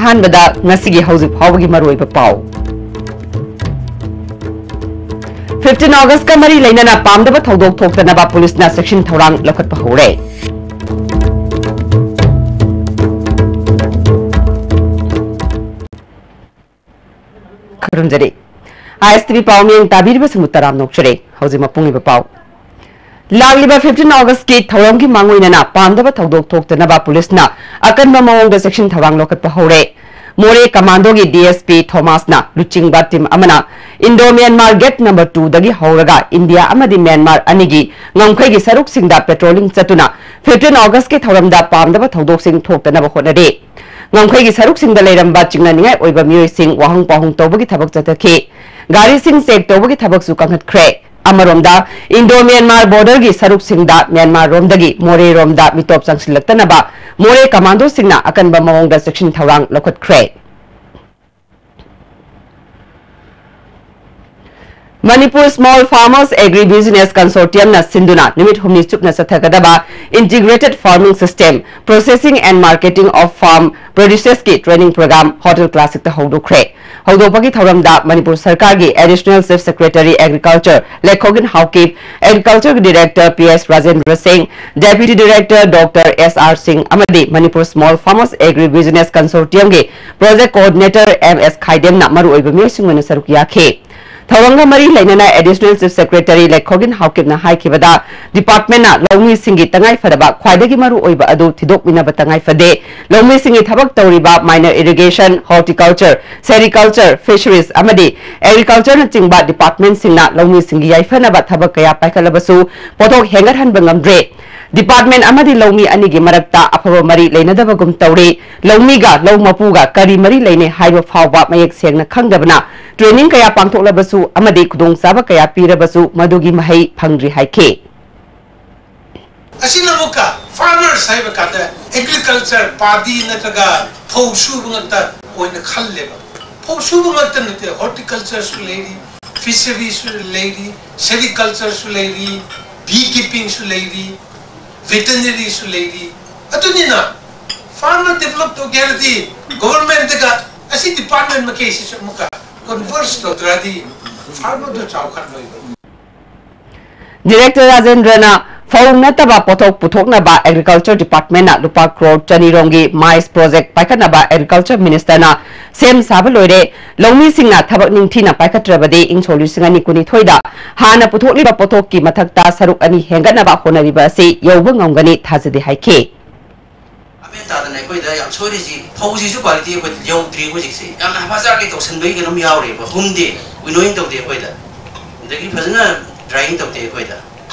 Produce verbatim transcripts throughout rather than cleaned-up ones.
ꯑꯍꯥꯟꯕꯗ ꯉꯁꯤꯒꯤ ꯍꯧꯖꯤꯛ ꯐꯥꯎꯕꯒꯤ ꯃꯔꯨꯑꯣꯏꯕ ꯄꯥꯎ꯫ Fifteen August ꯀ ꯃꯔꯤ ꯂꯩꯅꯅ ꯄꯥꯝꯗꯕ ꯊꯧꯗꯣꯛ ꯊꯣꯛꯇꯅꯕ ꯄꯨꯂꯤꯁꯅ ꯆꯦꯛꯁꯤꯟ ꯊꯧꯔꯥꯡ ꯂꯧꯈꯠꯄ ꯍꯧꯔꯦ꯫ ꯈꯨꯔꯨꯝꯖꯔꯤ꯫ ISTV ꯄꯥꯎ ꯃꯤꯌꯦꯡ ꯇꯥꯕꯤꯔꯤꯕꯁꯤꯡꯕꯨ ꯇꯔꯥꯝꯅ ꯑꯣꯛꯆꯔꯤ꯫ ꯍꯧꯖꯤꯛ ꯃꯄꯨꯡ ꯑꯣꯏꯕ ꯄꯥꯎ꯫ ꯂꯥꯛꯂꯤꯕ fifteen August ꯀꯤ ꯊꯧꯔꯝꯒꯤ ꯃꯥꯡꯑꯣꯏꯅꯅ ꯄꯥꯝꯗꯕ ꯊꯧꯗꯣꯛ ꯊꯣꯛꯇꯅꯕ ꯄꯨꯂꯤꯁꯅ ꯑꯀꯟꯕ ꯃꯑꯣꯡꯗ ꯆꯦꯛꯁꯤꯟ ꯊꯧꯔꯥꯡ ꯂꯧꯈꯠꯄ ꯍꯧꯔꯦ꯫ ꯃꯣꯔꯦ ꯀꯃꯥꯟꯗꯣꯒꯤ DSP ꯊꯣꯃꯥꯁꯅ ꯂꯨꯆꯤꯡꯕ ꯇꯤꯝ ꯑꯃꯅ Indo Myanmar Gate number two ꯗꯒꯤ ꯍꯧꯔꯒ ꯏꯟꯗꯤꯌꯥ ꯑꯃꯗꯤ ꯃ꯭ꯌꯥꯟꯃꯥꯔ ꯑꯅꯤꯒꯤ ꯉꯝꯈꯩꯒꯤ ꯁꯔꯨꯛꯁꯤꯡꯗ patrolling ꯆꯠꯇꯨꯅ fifteen August ꯀꯤ ꯊꯧꯔꯝꯗ ꯄꯥꯝꯗꯕ ꯊꯧꯗꯣꯛꯁꯤꯡ ꯊꯣꯛꯇꯅꯕ ꯍꯣꯠꯅꯔꯤ꯫ ꯉꯝꯈꯩꯒꯤ ꯁꯔꯨꯛꯁꯤꯡꯗ ꯂꯩꯔꯝꯕ ꯆꯤꯡꯅꯅꯤꯡꯉꯥꯏ ꯑꯣꯏꯕ ꯃꯤꯑꯣꯏꯁꯤꯡ ꯋꯥꯍꯪ ꯄꯥꯎꯍꯪ ꯇꯧꯕꯒꯤ ꯊꯕꯛ ꯆꯠꯊꯈꯤ꯫ ꯒꯥꯔꯤꯁꯤꯡ check ꯇꯧꯕꯒꯤ ꯊꯕꯛꯁꯨ ꯀꯟꯈꯠꯈ꯭ꯔꯦ꯫ ꯑꯃꯔꯣꯝꯗ, Indo Myanmar border ꯒꯤ ꯁꯔꯨꯛꯁꯤꯡꯗ ꯃ꯭ꯌꯥꯟꯃꯥꯔ ꯔꯣꯝꯗꯒꯤ ꯃꯣꯔꯦ ꯔꯣꯝꯗ ꯃꯤꯇꯣꯞ ꯆꯪꯁꯤꯜꯂꯛꯇꯅꯕ ꯃꯣꯔꯦ ꯀꯃꯥꯟꯗꯣꯁꯤꯡꯅ ꯑꯀꯟꯕ ꯃꯑꯣꯡꯗ ꯆꯦꯛꯁꯤꯟ ꯊꯧꯔꯥꯡ ꯂꯧꯈꯠꯈ꯭ꯔꯦ꯫ Manipur Small Farmers Agri Business Consortium ꯅ ꯁꯤꯟꯗꯨꯅ ꯅꯨꯃꯤꯠ ꯍꯨꯝꯅꯤ ꯆꯨꯞꯅ ꯆꯠꯊꯒꯗꯕ Integrated Farming System, Processing and Marketing of Farm Produces ꯀꯤ training program Hotel Classic ꯇ ꯍꯧꯗꯣꯛꯈ꯭ꯔꯦ꯫ ꯍꯧꯗꯣꯛꯄꯒꯤ ꯊꯧꯔꯝꯗ ꯃꯅꯤꯄꯨꯔ ꯁꯔꯀꯥꯔꯒꯤ Additional Chief Secretary Agriculture ꯂꯩꯈꯣꯒꯤꯟ Haokip, Agriculture Director P S Rajendra ꯁꯤꯡ, Deputy Director Doctor S R ꯁꯤꯡ ꯑꯃꯗꯤ Manipur Small Farmers Agri Business Consortium ꯒꯤ Project Coordinator M S ꯈꯥꯏꯗꯦꯝꯅ ꯃꯔꯨꯑꯣꯏꯕ ꯃꯤꯑꯣꯏꯁꯤꯡ ꯑꯣꯏꯅ ꯁꯔꯨꯛ ꯌꯥꯈꯤ꯫ ꯊꯧꯔꯝꯒ ꯃꯔꯤ ꯂꯩꯅꯅ Additional Chief Secretary ꯂꯩꯈꯣꯒꯤꯟ ꯍꯥꯎꯀꯤꯞꯅ ꯍꯥꯏꯈꯤꯕꯗ, department ꯅ ꯂꯧꯃꯤꯁꯤꯡꯒꯤ ꯇꯉꯥꯏ ꯐꯗꯕ ꯈ꯭ꯋꯥꯏꯗꯒꯤ ꯃꯔꯨ ꯑꯣꯏꯕ ꯑꯗꯨ ꯊꯤꯗꯣꯛꯃꯤꯟꯅꯕ ꯇꯉꯥꯏ ꯐꯗꯦ꯫ ꯂꯧꯃꯤꯁꯤꯡꯒꯤ ꯊꯕꯛ ꯇꯧꯔꯤꯕ Minor Irrigation, Horticulture, Sericulture, Fisheries ꯑꯃꯗꯤ Agriculture ꯅꯆꯤꯡꯕ department ꯁꯤꯡꯅ ꯂꯧꯃꯤꯁꯤꯡꯒꯤ ꯌꯥꯏꯐꯅꯕ ꯊꯕꯛ ꯀꯌꯥ ꯄꯥꯏꯈꯠꯂꯕꯁꯨ ꯄꯣꯠꯊꯣꯛ ꯍꯦꯟꯒꯠꯍꯟꯕ ꯉꯝꯗ꯭ꯔꯦ꯫ Department ꯑꯃꯗꯤ ꯂꯧꯃꯤ ꯑꯅꯤꯒꯤ ꯃꯔꯛꯇ ꯑꯐꯕ ꯃꯔꯤ ꯂꯩꯅꯗꯕꯒꯨꯝ ꯇꯧꯔꯤ꯫ ꯂꯧꯃꯤꯒ ꯂꯧ ꯃꯄꯨꯒ ꯀꯔꯤ ꯃꯔꯤ ꯂꯩꯅꯩ ꯍꯥꯏꯕ ꯐꯥꯎꯕ ꯃꯌꯦꯛ ꯁꯦꯡꯅ ꯈꯪꯗꯕꯅ training ꯀꯌꯥ ꯄꯥꯡꯊꯣꯛꯂꯕꯁꯨ ꯑꯃꯗꯤ ꯈꯨꯗꯣꯡꯆꯥꯕ ꯀꯌꯥ ꯄꯤꯔꯕꯁꯨ ꯃꯗꯨꯒꯤ ꯃꯍꯩ ꯐꯪꯗ꯭ꯔꯤ ꯍꯥꯏꯈꯤ꯫ ꯑꯁꯤꯅ ꯑꯃꯨꯛꯀ farmers ꯍꯥꯏꯕ ꯀꯥꯟꯗ agriculture, ꯄꯥꯗꯤ ꯅꯠꯇ꯭ꯔꯒ ꯐꯧ ꯁꯨꯕ ꯉꯥꯛꯇ ꯑꯣꯏꯅ ꯈꯜꯂꯦꯕ꯫ ꯐꯧ ꯁꯨꯕ ꯉꯥꯛꯇ ꯅꯠꯇꯦ, horticulture ꯁꯨ ꯂꯩꯔꯤ, fishery ꯁꯨ ꯂꯩꯔꯤ, sericulture ꯁꯨ ꯂꯩꯔꯤ, bee keeping ꯁꯨ ꯂꯩꯔꯤ, veterinary ꯁꯨ ꯂꯩꯔꯤ꯫ ꯑꯗꯨꯅꯤꯅ Farmer develop ꯇꯧꯒꯦ ꯍꯥꯏꯔꯗꯤ government ꯒ ꯑꯁꯤ department ꯃꯈꯩꯁꯤꯁꯨ ꯑꯃꯨꯛꯀ converse ꯇꯧꯗ꯭ꯔꯗꯤ farmer ꯗꯨ ꯆꯥꯎꯈꯠꯂꯣꯏꯕ꯫ Director ꯔꯥꯖꯦꯟꯗ꯭ꯔꯅ ꯐꯧ ꯅꯠꯇꯕ ꯄꯣꯠꯊꯣꯛ ꯄꯨꯊꯣꯛꯅꯕ Agriculture Department ꯅ ꯂꯨꯄꯥ ꯀ꯭ꯔꯣꯔ ꯆꯅꯤ ꯔꯣꯝꯒꯤ MICE project ꯄꯥꯏꯈꯠꯅꯕ Agriculture Minister ꯅ ꯁꯦꯝ ꯁꯥꯕ ꯂꯣꯏꯔꯦ, ꯂꯧꯃꯤꯁꯤꯡꯅ ꯊꯕꯛ ꯅꯤꯡꯊꯤꯅ ꯄꯥꯏꯈꯠꯇ꯭ꯔꯕꯗꯤ ꯏꯪꯁꯣꯛ ꯂꯤꯁꯤꯡ ꯑꯅꯤ ꯀꯨꯟꯅꯤꯊꯣꯏꯗ ꯍꯥꯟꯅ ꯄꯨꯊꯣꯛꯂꯤꯕ ꯄꯣꯠꯊꯣꯛꯀꯤ ꯃꯊꯛꯇ ꯁꯔꯨꯛ ꯑꯅꯤ ꯍꯦꯟꯒꯠꯅꯕ ꯍꯣꯠꯅꯔꯤꯕ ꯑꯁꯤ ꯌꯧꯕ ꯉꯝꯒꯅꯤ ꯊꯥꯖꯗꯦ ꯍꯥꯏꯈꯤ꯫ ꯑꯃꯦꯟ ꯇꯥꯗꯅ ꯑꯩꯈꯣꯏꯗ ꯌꯥꯝ ꯁꯣꯏꯔꯤꯁꯤ, ꯐꯧꯁꯤꯁꯨ quality ꯑꯩꯈꯣꯏꯗ ꯌꯧꯗ꯭ꯔꯤ ꯍꯧꯖꯤꯛꯁꯦ꯫ ꯌꯥꯝꯅ ꯍꯥꯐꯥ ꯆꯥꯔꯒꯤ ꯇꯧꯁꯟꯕꯒꯤ ꯀꯩꯅꯣꯝ ꯌꯥꯎꯔꯤꯕ, ꯍꯨꯝꯗꯦ, winnowing ꯇꯧꯗꯦ ꯑꯩꯈꯣꯏꯗ, ꯑꯗꯒꯤ ꯐꯖꯅ drying ꯇꯧꯗꯦ ꯑꯩꯈꯣꯏꯗ꯫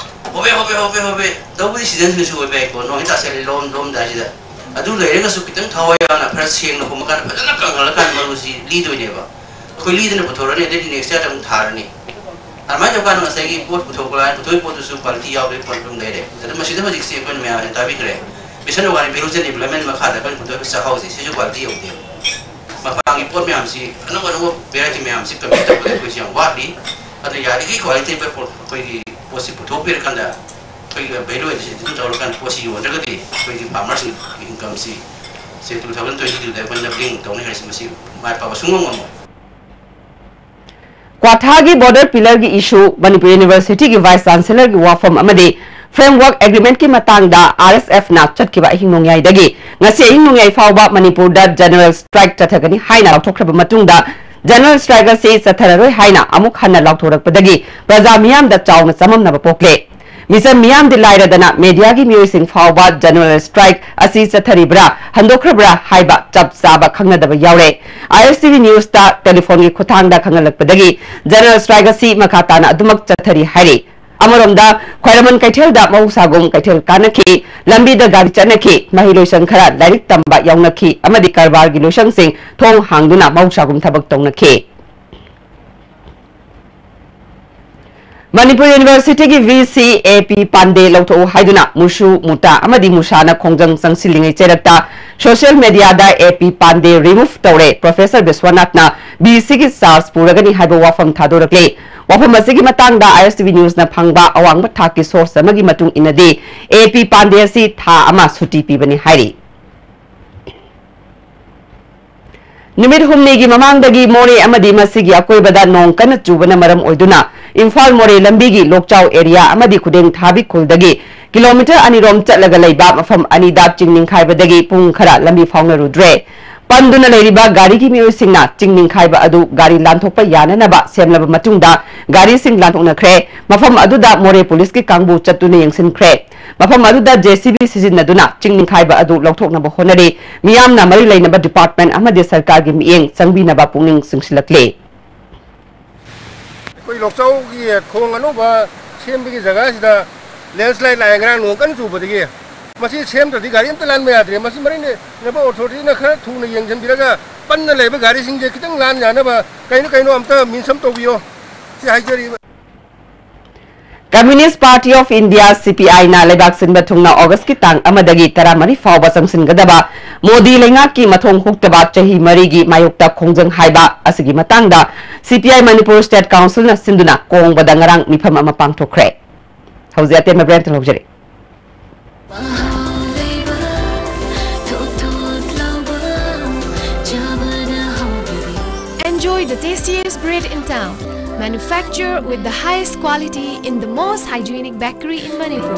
ꯍꯣꯕꯦ ꯍꯣꯕꯦ ꯍꯣꯕꯦ ꯍꯣꯕꯦ ꯇꯧꯕꯗꯤ season ꯁꯤꯁꯨ ꯑꯣꯏꯕ ꯌꯥꯏꯀꯣ, ꯅꯣꯡ ꯍꯦꯛ ꯇꯥꯁꯜꯂꯦ, ꯂꯣꯝ ꯂꯣꯝꯗꯥꯏꯁꯤꯗ꯫ ꯑꯗꯨ ꯂꯩꯔꯒꯁꯨ ꯈꯤꯇꯪ ꯊꯋꯥꯏ ꯌꯥꯎꯅ ꯈꯔ ꯁꯦꯡꯅ ꯍꯨꯝꯃꯀꯥꯟꯗ ꯐꯖꯅ ꯀꯪꯍꯜꯂꯀꯥꯟꯗ ꯃꯔꯨꯁꯤ ꯂꯤꯗꯣꯏꯅꯦꯕ꯫ ꯑꯩꯈꯣꯏ ꯂꯤꯗꯅ ꯄꯨꯊꯣꯔꯛꯑꯅꯤ, ꯑꯗꯩꯗꯤ next year ꯑꯃꯨꯛ ꯊꯥꯔꯅꯤ꯫ ꯑꯗꯨꯃꯥꯏꯅ ꯇꯧꯀꯥꯟꯗ ꯉꯁꯥꯏꯒꯤ ꯄꯣꯠ ꯄꯨꯊꯣꯛꯄ ꯂꯥꯏ, ꯄꯨꯊꯣꯛꯏ ꯄꯣꯠꯇꯨꯁꯨ quality ꯌꯥꯎꯗꯕꯒꯤ problem ꯂꯩꯔꯦ꯫ ꯑꯗꯨ ꯃꯁꯤꯗ ꯍꯧꯖꯤꯛꯁꯤ ꯑꯩꯈꯣꯏꯅ ꯃꯌꯥꯝꯅ ꯇꯥꯕꯤꯈ꯭ꯔꯦ, Mission Rewarding Value Chain Development ꯃꯈꯥꯗ ꯑꯩꯈꯣꯏꯅ ꯄꯨꯊꯣꯛꯏꯕ ꯆꯥꯛꯍꯥꯎꯁꯦ, ꯁꯤꯁꯨ quality ꯌꯧꯗꯦ꯫ ꯃꯄꯥꯟꯒꯤ ꯄꯣꯠ ꯃꯌꯥꯝꯁꯤ, ꯑꯅꯧ ꯑꯅꯧꯕ variety ꯃꯌꯥꯝꯁꯤ compete ꯇꯧꯕꯗ ꯑꯩꯈꯣꯏꯁꯤ ꯌꯥꯝ ꯋꯥꯠꯂꯤ꯫ ꯑꯗꯨꯅ ꯌꯥꯔꯤꯈꯩ quality ꯄꯣꯠ, ꯑꯩꯈꯣꯏꯒꯤ ꯄꯣꯠꯁꯤ ꯄꯨꯊꯣꯛꯄꯤꯔꯀꯥꯟꯗ ꯑꯩꯈꯣꯏꯒꯤ value addition ꯑꯗꯨ ꯇꯧꯔꯀꯥꯟꯗ ꯄꯣꯠꯁꯤ ꯌꯣꯟꯗ꯭ꯔꯒꯗꯤ ꯑꯩꯈꯣꯏꯒꯤ farmers ꯏꯟꯀꯝꯁꯤ ꯁꯦ two thousand twenty two ꯗ ꯑꯩꯈꯣꯏꯅ doubling ꯇꯧꯅꯤ ꯍꯥꯏꯔꯤꯁꯤ ꯃꯁꯤ ꯃꯥꯏ ꯄꯥꯛꯄ ꯁꯨꯡꯉꯝ ꯉꯝꯃꯣꯏ꯫ ꯀ꯭ꯋꯥꯊꯥꯒꯤ border pillar ꯒꯤ issue, ꯃꯅꯤꯄꯨꯔ University ꯒꯤ Vice Chancellor ꯒꯤ ꯋꯥꯐꯝ ꯑꯃꯗꯤ Framework Agreement ꯀꯤ ꯃꯇꯥꯡꯗ R S F ꯅ ꯆꯠꯈꯤꯕ ꯑꯍꯤꯡ ꯅꯣꯡꯌꯥꯏꯗꯒꯤ ꯉꯁꯤ ꯑꯍꯤꯡ ꯅꯣꯡꯌꯥꯏ ꯐꯥꯎꯕ ꯃꯅꯤꯄꯨꯔꯗ general strike ꯆꯠꯊꯒꯅꯤ ꯍꯥꯏꯅ ꯂꯥꯎꯊꯣꯛꯈ꯭ꯔꯕ ꯃꯇꯨꯡꯗ, general strike ꯑꯁꯤ ꯆꯠꯊꯔꯔꯣꯏ ꯍꯥꯏꯅ ꯑꯃꯨꯛ ꯍꯟꯅ ꯂꯥꯎꯊꯣꯔꯛꯄꯗꯒꯤ ꯄ꯭ꯔꯖꯥ ꯃꯤꯌꯥꯝꯗ ꯆꯥꯎꯅ ꯆꯃꯝꯅꯕ ꯄꯣꯛꯂꯦ꯫ ꯃꯤꯆꯝ ꯃꯤꯌꯥꯝꯗꯤ ꯂꯥꯏꯔꯗꯅ media ꯒꯤ ꯃꯤꯑꯣꯏꯁꯤꯡ ꯐꯥꯎꯕ general strike ꯑꯁꯤ ꯆꯠꯊꯔꯤꯕ꯭ꯔꯥ, ꯍꯟꯗꯣꯛꯈ꯭ꯔꯕ꯭ꯔꯥ ꯍꯥꯏꯕ ꯆꯞ ꯆꯥꯕ ꯈꯪꯅꯗꯕ ꯌꯥꯎꯔꯦ꯫ I S T V News ꯇ telephone ꯒꯤ ꯈꯨꯠꯊꯥꯡꯗ ꯈꯪꯍꯜꯂꯛꯄꯗꯒꯤ general strike ꯑꯁꯤ ꯃꯈꯥ ꯇꯥꯅ ꯑꯗꯨꯃꯛ ꯆꯠꯊꯔꯤ ꯍꯥꯏꯔꯤ꯫ ꯑꯃꯔꯣꯝꯗ, ꯈ꯭ꯋꯥꯏꯔꯝꯕꯟ ꯀꯩꯊꯦꯜꯗ ꯃꯍꯧꯁꯥꯒꯨꯝ ꯀꯩꯊꯦꯜ ꯀꯥꯅꯈꯤ, ꯂꯝꯕꯤꯗ ꯒꯥꯔꯤ ꯆꯠꯅꯈꯤ, ꯃꯍꯩꯂꯣꯏꯁꯪ ꯈꯔ ꯂꯥꯏꯔꯤꯛ ꯇꯝꯕ ꯌꯥꯎꯅꯈꯤ ꯑꯃꯗꯤ ꯀꯔꯕꯥꯔꯒꯤ ꯂꯣꯏꯁꯪꯁꯤꯡ ꯊꯣꯡ ꯍꯥꯡꯗꯨꯅ ꯃꯍꯧꯁꯥꯒꯨꯝ ꯊꯕꯛ ꯇꯧꯅꯈꯤ꯫ ꯃꯅꯤꯄꯨꯔ University ꯒꯤ V C A P ꯄꯥꯟꯗꯦ ꯂꯧꯊꯣꯛꯎ ꯍꯥꯏꯗꯨꯅ ꯃꯨꯁꯨ, ꯃꯨꯇꯥ ꯑꯃꯗꯤ ꯃꯨꯁꯥꯅ ꯈꯣꯡꯖꯪ ꯆꯪꯁꯤꯜꯂꯤꯉꯩ ꯆꯩꯔꯛꯇ social media the A P Pandey remove ꯇꯧꯔꯦ꯫ Professor ꯕꯤꯁ꯭ꯋꯥꯅꯥꯊꯅ V C ꯒꯤ charge ꯄꯨꯔꯒꯅꯤ ꯍꯥꯏꯕ ꯋꯥꯐꯝ ꯊꯥꯗꯣꯔꯛꯂꯦ꯫ ꯋꯥꯐꯝ ꯑꯁꯤꯒꯤ ꯃꯇꯥꯡꯗ I S T V News ꯅ ꯐꯪꯕ ꯑꯋꯥꯡꯕ ꯊꯥꯛꯀꯤ source ꯑꯃꯒꯤ ꯃꯇꯨꯡ ꯏꯟꯅꯗꯤ, A P ꯄꯥꯟꯗꯦ ꯑꯁꯤ ꯊꯥ ꯑꯃ ꯁꯨꯇꯤ ꯄꯤꯕꯅꯤ ꯍꯥꯏꯔꯤ꯫ ꯅꯨꯃꯤꯠ ꯍꯨꯝꯅꯤꯒꯤ ꯃꯃꯥꯡꯗꯒꯤ ꯃꯣꯔꯦ ꯑꯃꯗꯤ ꯃꯁꯤꯒꯤ ꯑꯀꯣꯏꯕꯗ ꯅꯣꯡ ꯀꯟꯅ ꯆꯨꯕꯅ ꯃꯔꯝ ꯑꯣꯏꯗꯨꯅ ꯏꯝꯐꯥꯜ ꯃꯣꯔꯦ ꯂꯝꯕꯤꯒꯤ ꯂꯣꯛꯆꯥꯎ ꯑꯦꯔꯤꯌꯥ ꯑꯃꯗꯤ ꯈꯨꯗꯦꯡ ꯊꯥꯕꯤ ꯈꯨꯜꯗꯒꯤ ꯀꯤꯂꯣꯃꯤꯇꯔ ꯑꯅꯤꯔꯣꯝ ꯆꯠꯂꯒ ꯂꯩꯕ ꯃꯐꯝ ꯑꯅꯤꯗ ꯆꯤꯡ ꯅꯤꯡꯈꯥꯏꯕꯗꯒꯤ ꯄꯨꯡ ꯈꯔ ꯂꯝꯕꯤ ꯐꯥꯎꯅꯔꯨꯗ꯭ꯔꯦ꯫ ꯄꯟꯗꯨꯅ ꯂꯩꯔꯤꯕ ꯒꯥꯔꯤꯒꯤ ꯃꯤꯑꯣꯏꯁꯤꯡꯅ ꯆꯤꯡ ꯅꯤꯡꯈꯥꯏꯕ ꯑꯗꯨ ꯒꯥꯔꯤ ꯂꯥꯟꯊꯣꯛꯄ ꯌꯥꯅꯅꯕ ꯁꯦꯝꯂꯕ ꯃꯇꯨꯡꯗ ꯒꯥꯔꯤꯁꯤꯡ ꯂꯥꯟꯊꯣꯛꯅꯈ꯭ꯔꯦ꯫ ꯃꯐꯝ ꯑꯗꯨꯗ ꯃꯣꯔꯦ ꯄꯨꯂꯤꯁꯀꯤ ꯀꯥꯡꯕꯨ ꯆꯠꯇꯨꯅ ꯌꯦꯡꯁꯤꯟꯈ꯭ꯔꯦ꯫ ꯃꯐꯝ ꯑꯗꯨꯗ JCB ꯁꯤꯖꯤꯟꯅꯗꯨꯅ ꯆꯤꯡ ꯅꯤꯡꯈꯥꯏꯕ ꯑꯗꯨ ꯂꯧꯊꯣꯛꯅꯕ ꯍꯣꯠꯅꯔꯤ꯫ ꯃꯤꯌꯥꯝꯅ ꯃꯔꯤ ꯂꯩꯅꯕ ꯗꯤꯄꯥꯔꯠꯃꯦꯟ ꯑꯃꯗꯤ ꯁꯔꯀꯥꯔꯒꯤ ꯃꯤꯠꯌꯦꯡ ꯆꯪꯕꯤꯅꯕ ꯄꯨꯛꯅꯤꯡ ꯆꯤꯡꯁꯤꯜꯂꯛꯂꯤ꯫ ꯑꯩꯈꯣꯏ ꯂꯣꯛꯆꯥꯎꯒꯤ ꯈꯣꯡ ꯑꯅꯧꯕ ꯁꯦꯝꯕꯒꯤ ꯖꯒꯥꯁꯤꯗ ꯂꯦꯟꯁꯂꯥꯏꯠ ꯂꯥꯛꯑꯦ ꯉꯔꯥꯡ ꯅꯣꯡ ꯀꯟꯅ ꯆꯨꯕꯗꯒꯤ꯫ ꯃꯁꯤ ꯁꯦꯝꯗ꯭ꯔꯗꯤ ꯒꯥꯔꯤ ꯑꯝꯇ ꯂꯥꯟꯕ ꯌꯥꯗ꯭ꯔꯦ꯫ ꯃꯁꯤ ꯃꯔꯤ ꯂꯩꯅꯕ ꯑꯣꯊꯣꯔꯤꯇꯤꯅ ꯈꯔ ꯊꯨꯅ ꯌꯦꯡꯁꯤꯟꯕꯤꯔꯒ ꯄꯟꯅ ꯂꯩꯕ ꯒꯥꯔꯤꯁꯤꯡꯁꯦ ꯈꯤꯇꯪ ꯂꯥꯟ ꯌꯥꯅꯕ ꯀꯩꯅꯣ ꯀꯩꯅꯣ ꯑꯝꯇ ꯃꯤꯟꯁ ꯑꯃ ꯇꯧꯕꯤꯌꯣ꯫ ꯁꯤ ꯍꯥꯏꯖꯔꯤ꯫ Communist Party of India, CPI ꯅ ꯂꯩꯕꯥꯛ ꯁꯤꯟꯕ ꯊꯨꯡꯅ ꯑꯣꯒꯁꯀꯤ ꯇꯥꯡ ꯑꯃꯗꯒꯤ ꯇꯔꯥꯃꯔꯤ ꯐꯥꯎꯕ ꯆꯪꯁꯤꯟꯒꯗꯕ ꯃꯣꯗꯤ ꯂꯩꯉꯥꯛꯀꯤ ꯃꯊꯣꯡ ꯍꯨꯛꯇꯕ ꯆꯍꯤ ꯃꯔꯤꯒꯤ ꯃꯥꯌꯣꯛꯇ ꯈꯣꯡꯖꯪ ꯍꯥꯏꯕ ꯑꯁꯤꯒꯤ ꯃꯇꯥꯡꯗ CPI ꯃꯅꯤꯄꯨꯔ State Council ꯅ ꯁꯤꯟꯗꯨꯅ ꯀꯣꯡꯕꯗ ꯉꯔꯥꯡ ꯃꯤꯐꯝ ꯑꯃ ꯄꯥꯡꯊꯣꯛꯈ꯭ꯔꯦ꯫ ꯍꯧꯖꯤꯛ ꯑꯇꯦꯟꯕ ꯕ꯭ꯔꯦꯟꯇ ꯂꯧꯖꯔꯤ꯫ Enjoy the tastiest bread in town. Manufactured with the highest quality in the most hygienic bakery in Manipur.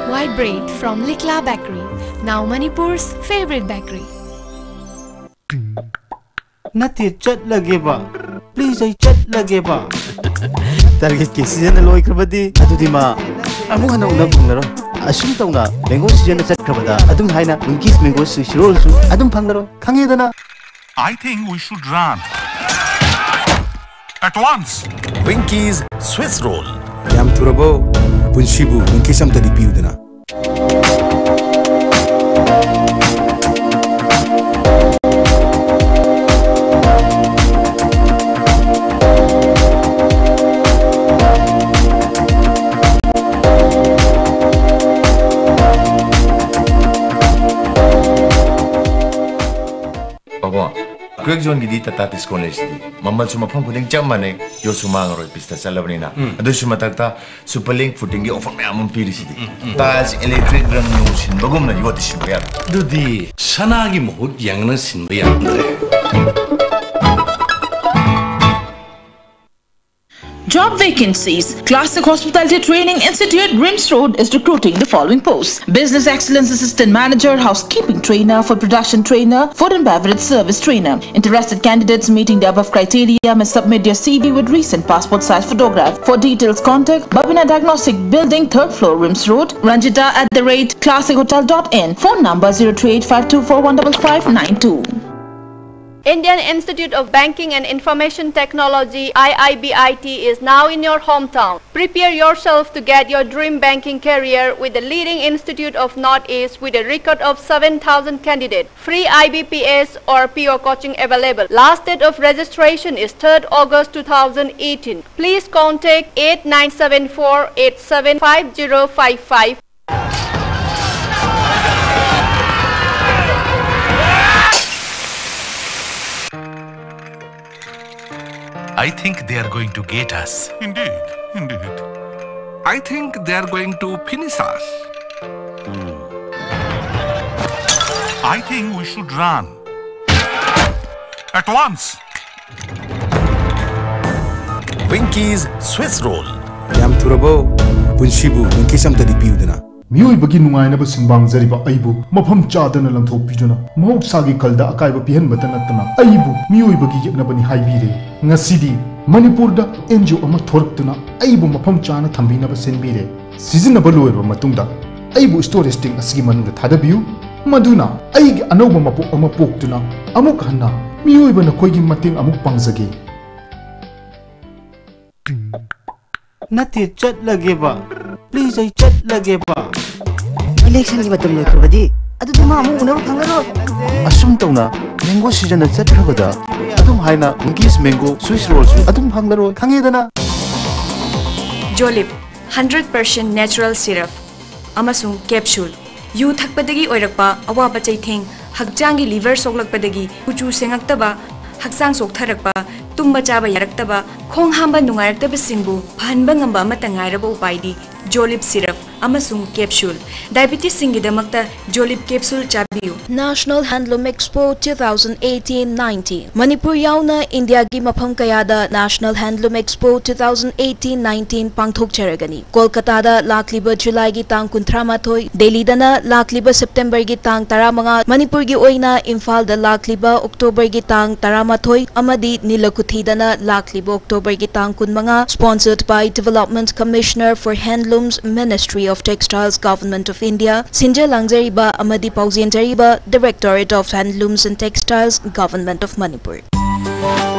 White bread from Likla Bakery, now Manipur's favorite bakery. ꯅꯠꯇꯦ, ꯆꯠꯂꯒꯦꯕ꯫ Please, ꯑꯩ ꯆꯠꯂꯒꯦꯕ꯫ Target ꯀꯤ season ꯂꯣꯏꯈ꯭ꯔꯕꯗꯤ ꯑꯗꯨꯗꯤ ꯃꯥ ꯑꯃꯨꯛ ꯍꯟꯅ ꯎꯅꯕ ꯐꯪꯂꯔꯣꯏ꯫ ꯑꯁꯨꯝ ꯇꯧꯅ mango season ꯆꯠꯈ꯭ꯔꯕꯗ ꯑꯗꯨꯝ ꯍꯥꯏꯅ Winkies mango Swiss roll ꯁꯨ ꯑꯗꯨꯝ ꯐꯪꯂꯔꯣꯏ꯫ ꯈꯪꯉꯦꯗꯅ? I think we should run. At once. Winkies Swiss Roll. ꯌꯥꯝ ꯊꯨꯔꯕꯣ? ꯄꯨꯟꯁꯤꯕꯨ Winkies ꯑꯝꯇꯗꯤ ꯄꯤꯌꯨꯗꯅ꯫ ꯄꯥꯕꯣ, crack zone ꯒꯤꯗꯤ Tata Tiscon ꯂꯩꯁꯤꯗꯤ꯫ ꯃꯃꯜꯁꯨ ꯃꯐꯝ ꯈꯨꯗꯤꯡ ꯆꯞ ꯃꯥꯟꯅꯩ, ꯌꯣꯠꯁꯨ ꯃꯥꯡꯉꯔꯣꯏ ꯄꯤꯁꯇ ꯆꯠꯂꯕꯅꯤꯅ꯫ ꯑꯗꯨꯁꯨ ꯃꯊꯛꯇ Superlink footing ꯒꯤ offer ꯃꯌꯥꯝ ꯑꯃ ꯄꯤꯔꯤꯁꯤꯗꯤ꯫ Tiles, electric, ꯔꯪ ꯅꯨꯡ ꯁꯤꯟꯕꯒꯨꯝꯅ ꯌꯣꯠꯇꯤ ꯁꯤꯟꯕ ꯌꯥꯔꯣꯏ꯫ ꯑꯗꯨꯗꯤ ꯁꯅꯥꯒꯤ ꯃꯍꯨꯠ ꯌꯦꯡꯅ ꯁꯤꯟꯕ ꯌꯥꯔꯝꯗ꯭ꯔꯦ꯫ Job vacancies. Classic Hospitality Training Institute, RIMS Road, is recruiting the following posts: Business Excellence Assistant Manager, Housekeeping Trainer, Food Production Trainer, Food and Beverage Service Trainer. Interested candidates meeting the above criteria may submit your C V with recent passport size photograph. For details, contact Babina Diagnostic Building, third floor, RIMS Road, Ranjita at the rate classic hotel dot in. Phone number zero three eight five two four one double five nine two. Indian Institute of Banking and Information Technology, I I B I T, is now in your hometown. Prepare yourself to get your dream banking career with the leading institute of Northeast with a record of seven thousand candidates. Free I B P S or P O coaching available. Last date of registration is third August two thousand eighteen. Please contact eight nine seven four eight seven five zero five five. I think they are going to get us. Indeed, indeed. I think they are going to finish us. I think we should run. At once. Winky's Swiss Roll. ꯌꯥꯝ ꯊꯨꯔꯕꯣ? ꯄꯨꯟꯁꯤꯕꯨ ꯅꯨꯡꯀꯤꯁ ꯑꯝꯇꯗꯤ ꯄꯤꯌꯨꯗꯅ꯫ ꯃꯤꯑꯣꯏꯕꯒꯤ ꯅꯨꯡꯉꯥꯏꯅꯕ ꯁꯨꯝꯕꯥꯡꯖꯔꯤꯕ ꯑꯩꯕꯨ ꯃꯐꯝ ꯆꯥꯗꯅ ꯂꯪꯊꯣꯛꯄꯤꯗꯨꯅ ꯃꯍꯧꯁꯥꯒꯤ ꯈꯜꯗ ꯑꯀꯥꯏꯕ ꯄꯤꯍꯟꯕꯇ ꯅꯠꯇꯅ ꯑꯩꯕꯨ ꯃꯤꯑꯣꯏꯕꯒꯤ ꯌꯦꯛꯅꯕꯅꯤ ꯍꯥꯏꯕꯤꯔꯦ꯫ ꯉꯁꯤꯗꯤ ꯃꯅꯤꯄꯨꯔꯗ ꯑꯦꯟ ꯖꯤ ꯑꯣ ꯑꯃ ꯊꯣꯔꯛꯇꯨꯅ ꯑꯩꯕꯨ ꯃꯐꯝ ꯆꯥꯅ ꯊꯝꯕꯤꯅꯕ ꯁꯤꯟꯕꯤꯔꯦ꯫ ꯁꯤꯖꯤꯟꯅꯕ ꯂꯣꯏꯔꯕ ꯃꯇꯨꯡꯗ ꯑꯩꯕꯨ ꯁ꯭ꯇꯣꯔꯦꯖ ꯇꯦꯡ ꯑꯁꯤꯒꯤ ꯃꯅꯨꯡꯗ ꯊꯥꯗꯕꯤꯌꯨ, ꯃꯗꯨꯅ ꯑꯩꯒꯤ ꯑꯅꯧꯕ ꯃꯄꯣꯛ ꯑꯃ ꯄꯣꯛꯇꯨꯅ ꯑꯃꯨꯛ ꯍꯟꯅ ꯃꯤꯑꯣꯏꯕ ꯅꯈꯣꯏꯒꯤ ꯃꯇꯦꯡ ꯑꯃꯨꯛ ꯄꯥꯡꯖꯒꯦ꯫ ꯅꯠꯇꯦ, ꯆꯠꯂꯒꯦꯕ꯫ ꯄ꯭ꯂꯤꯖ, ꯑꯩ ꯆꯠꯂꯒꯦꯕ꯫ ꯏꯂꯦꯛꯁꯟꯒꯤ ꯃꯇꯝ ꯂꯣꯏꯈ꯭ꯔꯕꯗꯤ ꯑꯗꯨꯗꯤ ꯃꯥ ꯑꯃꯨꯛ ꯎꯅꯕ ꯐꯪꯉꯔꯣꯏ꯫ ꯑꯁꯨꯝ ꯇꯧꯅ ꯃꯦꯡꯒꯣ ꯁꯤꯖꯟꯅ ꯆꯠꯈ꯭ꯔꯕꯗ ꯑꯗꯨꯝ ꯍꯥꯏꯅ ꯃꯨꯀꯤꯁ ꯃꯦꯡꯒꯣ ꯁ꯭ꯋꯤꯁ ꯔꯣꯜꯁꯨ ꯑꯗꯨꯝ ꯐꯪꯂꯔꯣꯏ, ꯈꯪꯉꯦꯗꯅ? ꯖꯣꯂꯤꯞ ꯍꯟꯗ꯭ꯔꯦꯠ ꯄꯥꯔꯁꯦꯟ ꯅꯦꯆꯔꯦꯜ ꯁꯤꯔꯞ ꯑꯃꯁꯨꯡ ꯀꯦꯞꯁꯨꯜ꯫ ꯌꯨ ꯊꯛꯄꯗꯒꯤ ꯑꯣꯏꯔꯛꯄ ꯑꯋꯥꯕ ꯆꯩꯊꯦꯡ, ꯍꯛꯆꯥꯡꯒꯤ ꯂꯤꯚꯔ ꯁꯣꯛꯂꯛꯄꯗꯒꯤ ꯀꯨꯆꯨ ꯁꯦꯡꯉꯛꯇꯕ, ꯍꯛꯆꯥꯡ ꯆꯣꯛꯊꯔꯛꯄ, ꯇꯨꯝꯕ ꯆꯥꯕ ꯌꯥꯔꯛꯇꯕ, ꯈꯣꯡ ꯍꯥꯝꯕ ꯅꯨꯡꯉꯥꯏꯔꯛꯇꯕꯁꯤꯡꯕꯨ ꯐꯍꯟꯕ ꯉꯝꯕ ꯑꯃꯠꯇ ꯉꯥꯏꯔꯕ ꯎꯄꯥꯏꯗꯤ ꯖꯣꯂꯤꯞ ꯁꯤꯔꯞ꯫ ꯑꯃꯁꯨꯡ ꯀꯦꯞꯁꯨꯜ꯫ ꯗꯥꯏꯕꯤꯇꯤꯁꯁꯤꯡꯒꯤꯗꯃꯛꯇ ꯖꯣꯂꯤꯞ ꯀꯦꯞꯁꯨꯜ ꯆꯥꯕꯤꯌꯨ꯫ National Handloom Expo two thousand eighteen nineteen꯫ Manipur ꯌꯥꯎꯅ ꯏꯟꯗꯤꯌꯥꯒꯤ ꯃꯐꯝ ꯀꯌꯥꯗ National Handloom Expo two thousand eighteen nineteen ꯄꯥꯡꯊꯣꯛꯆꯔꯒꯅꯤ꯫ ꯀꯣꯜꯀꯇꯥꯗ ꯂꯥꯛꯂꯤꯕ ꯖꯨꯂꯥꯏꯒꯤ ꯇꯥꯡ ꯀꯨꯟꯊ꯭ꯔꯥ ꯃꯥꯊꯣꯏ, ꯗꯦꯜꯂꯤꯗꯅ ꯂꯥꯛꯂꯤꯕ ꯁꯦꯞꯇꯦꯝꯕꯔꯒꯤ ꯇꯥꯡ ꯇꯔꯥꯃꯉꯥ, ꯃꯅꯤꯄꯨꯔꯒꯤ ꯑꯣꯏꯅ ꯏꯝꯐꯥꯜꯗ ꯂꯥꯛꯂꯤꯕ ꯑꯣꯛꯇꯣꯕꯔꯒꯤ ꯇꯥꯡ ꯇꯔꯥꯃꯥꯊꯣꯏ ꯑꯃꯗꯤ ꯅꯤꯂꯀꯨꯊꯤꯗꯅ ꯂꯥꯛꯂꯤꯕ ꯑꯣꯛꯇꯣꯕꯔꯒꯤ ꯇꯥꯡ ꯀꯨꯟꯃꯉꯥ, sponsored by Development Commissioner for Handlooms, Ministry of Textiles, Government of India, ꯁꯤꯟꯖ ꯂꯥꯡꯖꯔꯤꯕ ꯑꯃꯗꯤ ꯄꯥꯎꯖꯦꯟꯖꯔꯤꯕ Directorate of Handlooms and Textiles, Government of Manipur.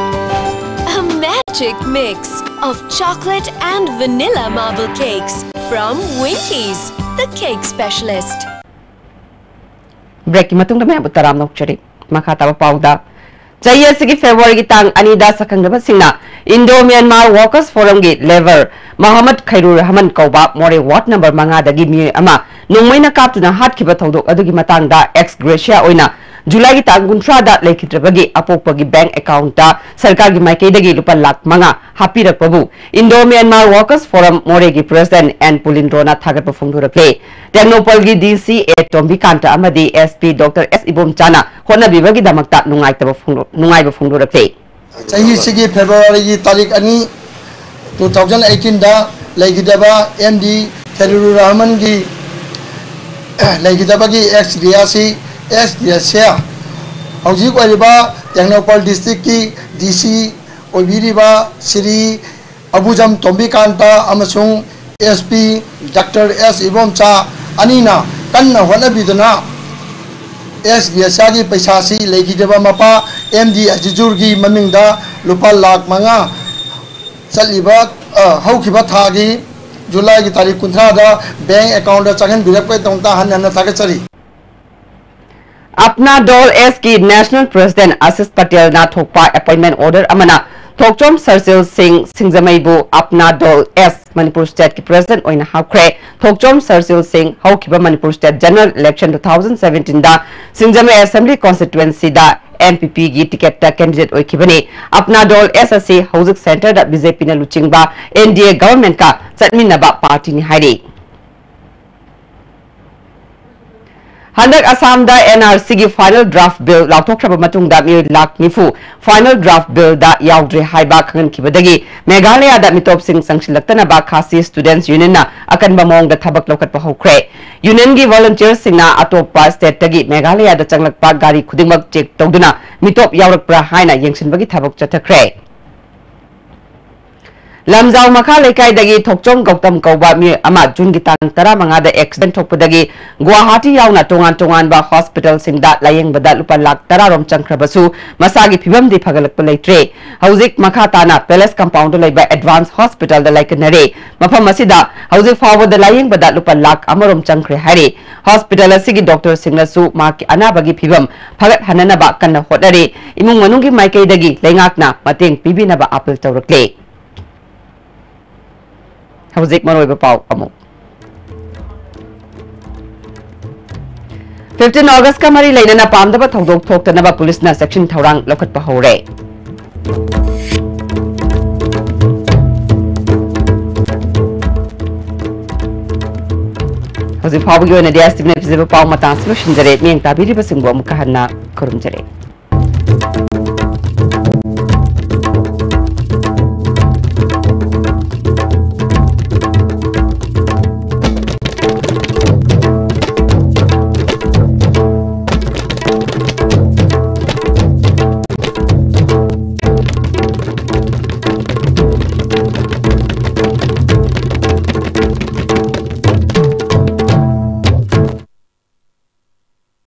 A magic mix of chocolate and vanilla marble cakes from Winkies, the cake specialist. ꯕ꯭ꯔꯦꯛꯀꯤ ꯃꯇꯨꯡꯗ ꯃꯌꯥꯝꯕꯨ ꯇꯔꯥꯝꯅ ꯑꯣꯛꯆꯔꯤ꯫ ꯃꯈꯥ ꯇꯥꯕ ꯄꯥꯎꯗ, ꯆꯍꯤ ꯑꯁꯤꯒꯤ ꯐꯦꯕ꯭ꯔꯨꯋꯥꯔꯤꯒꯤ ꯇꯥꯡ ꯑꯅꯤꯗ ꯁꯛꯈꯪꯅꯕꯁꯤꯡꯅ ꯏꯟꯗꯣ ꯃ꯭ꯌꯥꯟꯃꯥꯔ ꯋꯥꯔꯀꯔꯁ ꯐꯣꯔꯝꯒꯤ ꯂꯦꯕꯔ ꯃꯣꯍꯝꯃꯗ ꯈꯩꯔꯨꯔ ꯔꯍꯃꯟ ꯀꯧꯕ ꯃꯣꯔꯦ ꯋꯥꯔꯗ ꯅꯝꯕꯔ ꯃꯉꯥꯗꯒꯤ ꯃꯤꯑꯣꯏ ꯑꯃ ꯅꯣꯡꯃꯩꯅ ꯀꯥꯞꯇꯨꯅ ꯍꯥꯠꯈꯤꯕ ꯊꯧꯗꯣꯛ ꯑꯗꯨꯒꯤ ꯃꯇꯥꯡꯗ ꯑꯦꯛꯁ ꯒ꯭ꯔꯦꯁꯤꯌꯥ ꯑꯣꯏꯅ ꯖꯨꯂꯥꯏꯒꯤ ꯇꯥꯡ ꯀꯨꯟꯊ꯭ꯔꯥꯗ ꯂꯩꯈꯤꯗ꯭ꯔꯕꯒꯤ ꯑꯄꯣꯛꯄꯒꯤ ꯕꯦꯡꯛ ꯑꯦꯀꯥꯎꯟꯠꯇ ꯁꯔꯀꯥꯔꯒꯤ ꯃꯥꯏꯀꯩꯗꯒꯤ ꯂꯨꯄꯥ ꯂꯥꯈ ꯃꯉꯥ ꯍꯥꯞꯄꯤꯔꯛꯄꯕꯨ ꯏꯟꯗꯣ ꯃ꯭ꯌꯥꯟꯃꯥꯔ ꯋꯥꯔꯀꯔꯁ ꯐꯣꯔꯝ ꯃꯣꯔꯦꯒꯤ ꯄ꯭ꯔꯦꯁꯤꯗꯦꯟꯠ ꯑꯦꯟ ꯄꯨꯂꯤꯟꯗ꯭ꯔꯣꯅ ꯊꯥꯒꯠꯄ ꯐꯣꯡꯗꯣꯔꯛꯂꯦ꯫ ꯇꯦꯡꯅꯧꯄꯜꯒꯤ ꯗꯤ ꯁꯤ ꯑꯦ ꯇꯣꯝꯕꯤꯀꯥꯟꯇ ꯑꯃꯗꯤ ꯑꯦꯁ ꯄꯤ ꯗꯣꯛꯇꯔ ꯑꯦꯁ ꯏꯕꯣꯝꯆꯥꯅ ꯍꯣꯠꯅꯕꯤꯕꯒꯤꯗꯃꯛꯇ ꯅꯨꯡꯉꯥꯏꯇꯕ ꯐꯣꯡꯗꯣ-, ꯅꯨꯡꯉꯥꯏꯕ ꯐꯣꯡꯗꯣꯔꯛꯂꯦ꯫ ꯆꯍꯤꯁꯤꯒꯤ ꯐꯦꯕ꯭ꯔꯨꯋꯥꯔꯤꯒꯤ ꯇꯥꯔꯤꯛ ꯑꯅꯤ, two thousand eighteen ꯗ ꯂꯩꯈꯤꯗꯕ ꯑꯦꯝ ꯗꯤ ꯈꯦꯔꯨꯔ ꯔꯍꯃꯟꯒꯤ ꯂꯩꯈꯤꯗꯕꯒꯤ ꯑꯦꯛꯁ ꯒ꯭ꯔꯦꯁꯤ, ꯑꯦꯛꯁ ꯒ꯭ꯔꯦꯁꯤꯌꯥ ꯍꯧꯖꯤꯛ ꯑꯣꯏꯔꯤꯕ ꯇꯦꯡꯅꯧꯄꯜ ꯗꯤꯁꯇ꯭ꯔꯤꯛꯀꯤ ꯗꯤ ꯁꯤ ꯑꯣꯏꯕꯤꯔꯤꯕ ꯁ꯭ꯔꯤ ꯑꯕꯨꯖꯝ ꯇꯣꯝꯕꯤꯀꯥꯟꯇ ꯑꯃꯁꯨꯡ ꯑꯦꯁ ꯄꯤ ꯗꯥꯛꯇꯔ ꯑꯦꯁ ꯏꯕꯣꯝꯆꯥ ꯑꯅꯤꯅ ꯀꯟꯅ ꯍꯣꯠꯅꯕꯤꯗꯨꯅ ꯑꯦꯛꯁ ꯒ꯭ꯔꯦꯁꯤꯌꯥꯒꯤ ꯄꯩꯁꯥꯁꯤ ꯂꯩꯈꯤꯗꯕ ꯃꯄꯥ ꯑꯦꯝ ꯗꯤ ꯑꯖꯤꯖꯨꯔꯒꯤ ꯃꯃꯤꯡꯗ ꯂꯨꯄꯥ ꯂꯥꯈ ꯃꯉꯥ ꯆꯠꯂꯤꯕ, ꯑ, ꯍꯧꯈꯤꯕ ꯊꯥꯒꯤ ꯖꯨꯂꯥꯏꯒꯤ ꯇꯥꯔꯤꯛ ꯀꯨꯟꯊ꯭ꯔꯥꯗ ꯕꯦꯡꯛ ꯑꯦꯀꯥꯎꯟꯠꯇ ꯆꯪꯍꯟꯕꯤꯔꯛꯄꯒꯤꯗꯃꯛꯇ ꯍꯟꯅ ꯍꯟꯅ ꯊꯥꯒꯠꯆꯔꯤ꯫ ꯑꯞꯅꯥ ꯗꯣꯜ ꯑꯦꯁꯀꯤ ꯅꯦꯁꯅꯦꯜ ꯄ꯭ꯔꯦꯁꯤꯗꯦꯟꯠ ꯑꯥꯁꯤꯁ ꯄꯇꯦꯜꯅ ꯊꯣꯛꯄ ꯑꯦꯄꯣꯏꯟꯠꯃꯦꯟꯠ ꯑꯣꯔꯗꯔ ꯑꯃꯅ ꯊꯣꯛꯆꯣꯝ ꯁꯔꯁꯤꯜ ꯁꯤꯡ ꯁꯤꯡꯖꯃꯩꯕꯨ ꯑꯞꯅꯥ ꯗꯣꯜ ꯑꯦꯁ ꯃꯅꯤꯄꯨꯔ ꯁ꯭ꯇꯦꯠꯀꯤ ꯄ꯭ꯔꯦꯁꯤꯗꯦꯟꯠ ꯑꯣꯏꯅ ꯍꯥꯞꯈ꯭ꯔꯦ꯫ ꯊꯣꯛꯆꯣꯝ ꯁꯔꯁꯤꯜ ꯁꯤꯡ ꯍꯧꯈꯤꯕ Manipur state general election two thousand seventeen ꯗ ꯁꯤꯡꯖꯃꯩ ꯑꯦꯁꯦꯝꯕ꯭ꯂꯤ ꯀꯣꯟꯁꯇꯤꯇ꯭ꯋꯦꯟꯁꯤꯗ ꯑꯦꯟ ꯄꯤ ꯄꯤꯒꯤ ꯇꯤꯀꯦꯠꯇ ꯀꯦꯟꯗꯤꯗꯦꯠ ꯑꯣꯏꯈꯤꯕꯅꯤ꯫ ꯑꯞꯅꯥ ꯗꯣꯜ ꯑꯦꯁ ꯑꯁꯤ ꯍꯧꯖꯤꯛ ꯁꯦꯟꯇꯔꯗ ꯕꯤ ꯖꯦ ꯄꯤꯅ ꯂꯨꯆꯤꯡꯕ ꯑꯦꯟ ꯗꯤ ꯑꯦ ꯒꯚꯔꯟꯃꯦꯟꯠꯀ ꯆꯠꯃꯤꯟꯅꯕ ꯄꯥꯔꯇꯤꯅꯤ ꯍꯥꯏꯔꯤ꯫ ꯍꯟꯗꯛ ꯑꯁꯥꯝꯗ NRCꯒꯤ final draft bill ꯂꯥꯎꯊꯣꯛꯈ꯭ꯔꯕ ꯃꯇꯨꯡꯗ ꯃꯤꯑꯣꯏ ꯂꯥꯈ ꯅꯤꯐꯨ final draft billꯗ ꯌꯥꯎꯗ꯭ꯔꯦ ꯍꯥꯏꯕ ꯈꯪꯍꯟꯈꯤꯕꯗꯒꯤ ꯃꯦꯘꯥꯂꯌꯥꯗ ꯃꯤꯇꯣꯞꯁꯤꯡ ꯆꯪꯁꯤꯜꯂꯛꯇꯅꯕ ꯈꯥꯁꯤ Students Unionꯅ ꯑꯀꯟꯕ ꯃꯑꯣꯡꯗ ꯊꯕꯛ ꯂꯧꯈꯠꯄ ꯍꯧꯈ꯭ꯔꯦ꯫ Unionꯒꯤ volunteerꯁꯤꯡꯅ ꯑꯇꯣꯞꯄ stateꯇꯒꯤ ꯃꯦꯘꯥꯂꯌꯥꯗ ꯆꯪꯂꯛꯄ ꯒꯥꯔꯤ ꯈꯨꯗꯤꯡꯃꯛ check ꯇꯧꯗꯨꯅ ꯃꯤꯇꯣꯞ ꯌꯥꯎꯔꯛꯄ꯭ꯔꯥ ꯍꯥꯏꯅ ꯌꯦꯡꯁꯤꯟꯕꯒꯤ ꯊꯕꯛ ꯆꯠꯊꯈ꯭ꯔꯦ꯫ ꯂꯝꯖꯥꯎ ꯃꯈꯥ ꯂꯩꯀꯥꯏꯗꯒꯤ ꯊꯣꯛꯆꯣꯝ ꯒꯧꯇꯝ ꯀꯧꯕ ꯃꯤꯑꯣꯏ ꯑꯃ ꯖꯨꯟꯒꯤ ꯇꯥꯡ ꯇꯔꯥꯃꯉꯥꯗ accident ꯊꯣꯛꯄꯗꯒꯤ ꯒꯨꯋꯥꯍꯥꯇꯤ ꯌꯥꯎꯅ ꯇꯣꯉꯥꯟ ꯇꯣꯉꯥꯟꯕ hospitalꯁꯤꯡꯗ ꯂꯥꯌꯦꯡꯕꯗ ꯂꯨꯄꯥ ꯂꯥꯈ ꯇꯔꯥ ꯔꯣꯝ ꯆꯪꯈ꯭ꯔꯕꯁꯨ ꯃꯁꯥꯒꯤ ꯐꯤꯕꯝꯗꯤ ꯐꯒꯠꯂꯛꯄ ꯂꯩꯇ꯭ꯔꯦ꯫ ꯍꯧꯖꯤꯛ ꯃꯈꯥ ꯇꯥꯅ Palace compoundꯗ ꯂꯩꯕ advance hospitalꯗ ꯂꯥꯏꯀꯠꯅꯔꯦ꯫ ꯃꯐꯝ ꯑꯁꯤꯗ ꯍꯧꯖꯤꯛ ꯐꯥꯎꯕꯗ ꯂꯥꯌꯦꯡꯕꯗ ꯂꯨꯄꯥ ꯂꯥꯈ ꯑꯃ ꯔꯣꯝ ꯆꯪꯈ꯭ꯔꯦ ꯍꯥꯏꯔꯤ꯫ Hospital ꯑꯁꯤꯒꯤ doctorꯁꯤꯡꯅꯁꯨ ꯃꯍꯥꯛꯀꯤ ꯑꯅꯥꯕꯒꯤ ꯐꯤꯕꯝ ꯐꯒꯠꯍꯟꯅꯅꯕ ꯀꯟꯅ ꯍꯣꯠꯅꯔꯤ꯫ ꯏꯃꯨꯡ ꯃꯅꯨꯡꯒꯤ ꯃꯥꯏꯀꯩꯗꯒꯤ ꯂꯩꯉꯥꯛꯅ ꯃꯇꯦꯡ ꯄꯤꯕꯤꯅꯕ appeal ꯇꯧꯔꯛꯂꯦ꯫ ꯍꯧꯖꯤꯛ ꯃꯔꯨꯑꯣꯏꯕ ꯄꯥꯎ ꯑꯃꯨꯛ꯫ Fifteen Augustꯀ ꯃꯔꯤ ꯂꯩꯅꯅ ꯄꯥꯝꯗꯕ ꯊꯧꯗꯣꯛ ꯊꯣꯛꯇꯅꯕ ꯄꯨꯂꯤꯁꯅ ꯆꯦꯛꯁꯤꯟ ꯊꯧꯔꯥꯡ ꯂꯧꯈꯠꯄ ꯍꯧꯔꯦ꯫ ꯍꯧꯖꯤꯛ ꯐꯥꯎꯕꯒꯤ ꯑꯣꯏꯅꯗꯤ STVꯅ ꯄꯤꯖꯕ ꯄꯥꯎ ꯃꯇꯥꯡꯁꯤ ꯂꯣꯏꯁꯤꯟꯖꯔꯦ꯫ ꯃꯤꯠꯌꯦꯡ ꯇꯥꯕꯤꯔꯤꯕꯁꯤꯡꯕꯨ ꯑꯃꯨꯛꯀ ꯍꯟꯅ ꯈꯨꯔꯨꯝꯖꯔꯤ꯫